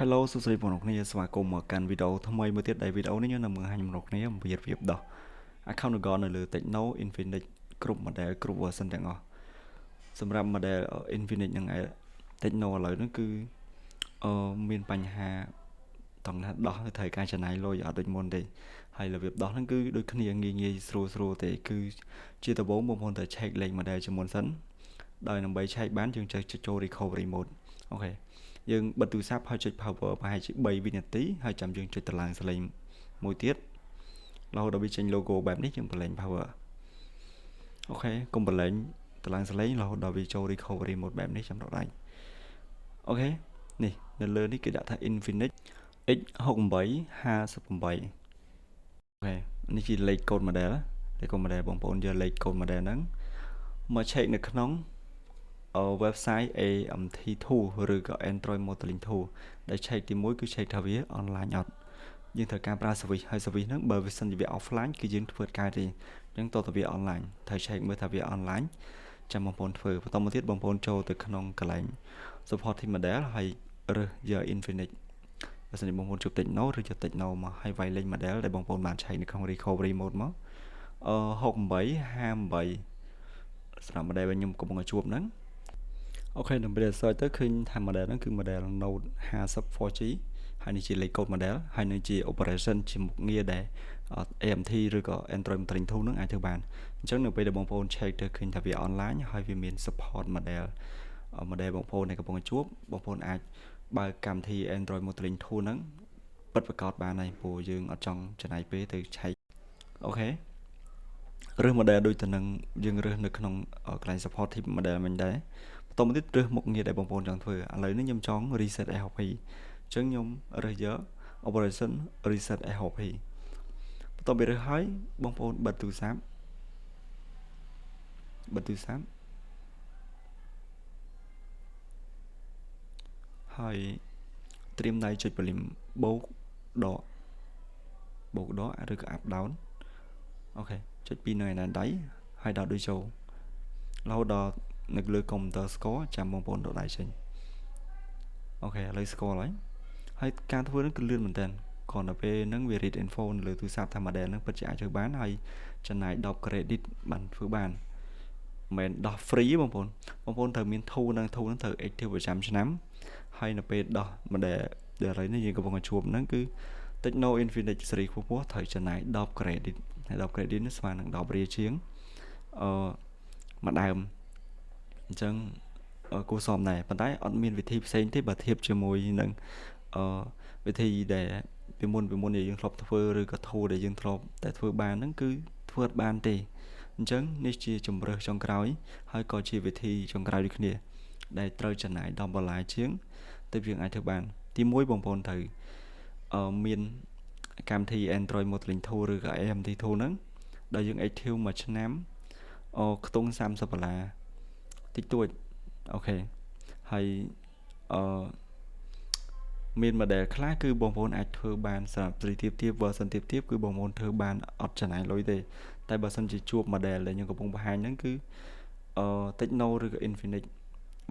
Hello សួស្តីបងប្អូនគ្នាស្វាគមន៍មកកាន់វីដេអូថ្មីមួយទៀតដែលវីដេអូនេះខ្ញុំនឹងបង្ហាញបងប្អូនគ្នាអំពីរបៀបដោះ account Google នៅលើ Tecno Infinix គ្រប់ model គ្រប់ version ទាំងអស់សម្រាប់ model Infinix និង Tecno ឥឡូវហ្នឹងគឺអឺមានបញ្ហាតង់ថាដោះត្រូវការចំណាយលុយអត់ដូចមុនទេហើយរបៀបដោះហ្នឹងគឺដូចគ្នាងាយងាយស្រួលស្រួលទេគឺជាដំបូងបងប្អូនត្រូវ check លេខ model ជាមុនសិនដោយដើម្បី check បានយើងចេះចូល recovery mode។ OK យើងបិទទូរស័ព្ទហើយចុច power ប្រហែលជា3វិនាទីហើយចាំយើងចុចតម្លើងសលេងមួយទៀតរហូតដល់វាចេញ logo បែបនេះយើងប្រឡែង power។ OK កុំប្រឡែងតម្លើងសលេងរហូតដល់វាចូល recovery mode បែបនេះចាំដកដៃ។ OK នេះនៅលើនេះគេដាក់ថា Infinix X6858។ OK នេះជាលេខកូដ model លេខកូដ model បងប្អូនយកលេខកូដ model ហ្នឹងមក check នៅក្នុង website AMT2 ឬក៏ Android Modeling 2ដែល check ទី1គឺ check ថាវា online អត់យើងត្រូវការប្រើ service ហើយ service ហ្នឹងបើវាសិនជាវា offline គឺយើងធ្វើការទេអញ្ចឹងតើតើវា online ត្រូវ check មើលថាវា online ចាំបងប្អូនធ្វើបន្តមកទៀតបងប្អូនចូលទៅក្នុងកន្លែង supporting model ហើយរើសយក Infinix បើសិនជាបងប្អូនជួប Tecno ឬយក Tecno មកហើយវាយលេខ model ដែលបងប្អូនបានឆែកនៅក្នុង recovery mode មកអឺ6858សម្រាប់ model ដែលខ្ញុំកំពុងតែជួបហ្នឹង។ OK ដើម្បី search ទៅឃើញថា model ហ្នឹងគឺ model Note 50 4G ហើយនេះជាលេខកូដ model ហើយនឹងជា operation ជាមុខងារដែល AMT ឬក៏ Android Monitoring Tool ហ្នឹងអាចធ្វើបានអញ្ចឹងនៅពេលដែលបងប្អូន check ទៅឃើញថាវា online ហើយវាមាន support model បងប្អូនដែលកំពុងជួបបងប្អូនអាចបើកកម្មវិធី Android Monitoring Tool ហ្នឹងពិតប្រាកដបានហើយព្រោះយើងអត់ចង់ចំណាយពេលទៅឆែក។ OK រើស model ដូចទៅនឹងយើងរើសនៅក្នុងកន្លែង support tip model មិញដែរបន្តមកទៀតរើសមុខងារដែលបងប្អូនចង់ធ្វើឥឡូវនេះខ្ញុំចង់ reset FRP អញ្ចឹងខ្ញុំរើសយក operation reset FRP បន្ទាប់ពីរើសហើយបងប្អូនបិទទូរស័ព្ទបិទទូរស័ព្ទហើយត្រៀមដៃចុច volume បូកដកបូកដកឬក៏ up down។ OK ចុចពីនៅឯណាដៃហើយដល់ដូចចូលរហូតដល់នៅលើកុំព្យូទ័រស្គាល់ចាំបងប្អូនដកដៃចេញ។ OK ឥឡូវស្គាល់ហើយហើយការធ្វើនឹងគឺលឿនមែនតើគ្រាន់តែពេលហ្នឹងវា read info នៅលើទូរស័ព្ទថា model ហ្នឹងពិតជាអាចធ្វើបានហើយចំណាយ10 credit បានធ្វើបានមិនមែនដោះ free បងប្អូនបងប្អូនត្រូវមាន tool ហ្នឹង tool ហ្នឹងត្រូវ active ប្រចាំឆ្នាំហើយនៅពេលដោះ model ដែលឥឡូវនេះយើងកំពុងតែជួបហ្នឹងគឺ Tecno Infinix ស៊េរីខ្ពស់ៗត្រូវចំណាយ10 credit ហើយ10 credit នេះស្មើនឹង10រៀលជាងអឺមួយដើមអញ្ចឹងគួរសមដែរប៉ុន្តែអត់មានវិធីផ្សេងទេបើធៀបជាមួយនឹងអឺវិធីដែលពីមុនពីមុនដែលយើងធ្លាប់ធ្វើឬក៏ tool ដែលយើងធ្លាប់តែធ្វើបានហ្នឹងគឺធ្វើអត់បានទេអញ្ចឹងនេះជាជំរើសចុងក្រោយហើយក៏ជាវិធីចុងក្រោយដូចគ្នាដែលត្រូវចំណាយ10ដុល្លារជាងទើបយើងអាចធ្វើបានទី1បងប្អូនត្រូវអឺមានកម្មវិធី Android Modeling Tool ឬក៏ AMT Tool ហ្នឹងដែលយើង active មួយឆ្នាំអខ្ទង់30ដុល្លារតិចតួច។ OK ហើយអឺមាន model ខ្លះគឺបងប្អូនអាចធ្វើបានសម្រាប់ស៊េរីទៀបទៀប version ទៀបទៀបគឺបងប្អូនធ្វើបានអត់ចំណាយលុយទេតែបើសិនជាជួប model ដែលខ្ញុំកំពុងបង្ហាញហ្នឹងគឺអឺ Tecno ឬក៏ Infinix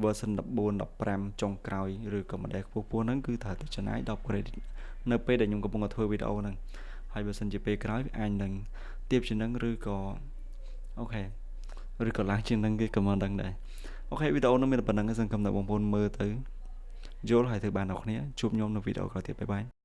version 14 15ចុងក្រោយឬក៏ model ខ្ពស់ៗហ្នឹងគឺត្រូវតែចំណាយ10 credit នៅពេលដែលខ្ញុំកំពុងតែធ្វើវីដេអូហ្នឹងហើយបើសិនជាពេលក្រោយអាចនឹងទៀបជាងហ្នឹងឬក៏ OK ឬក៏ឡើងជាងហ្នឹងគេក៏មិនដឹងដែរ។ OK វីដេអូនោះមានតែប៉ុណ្្នឹងសង្ឃឹមថាបងប្អូនមើលទៅយល់ហើយធ្វើបានដល់គ្នាជួបខ្ញុំនៅវីដេអូក្រោយទៀត។ Bye bye.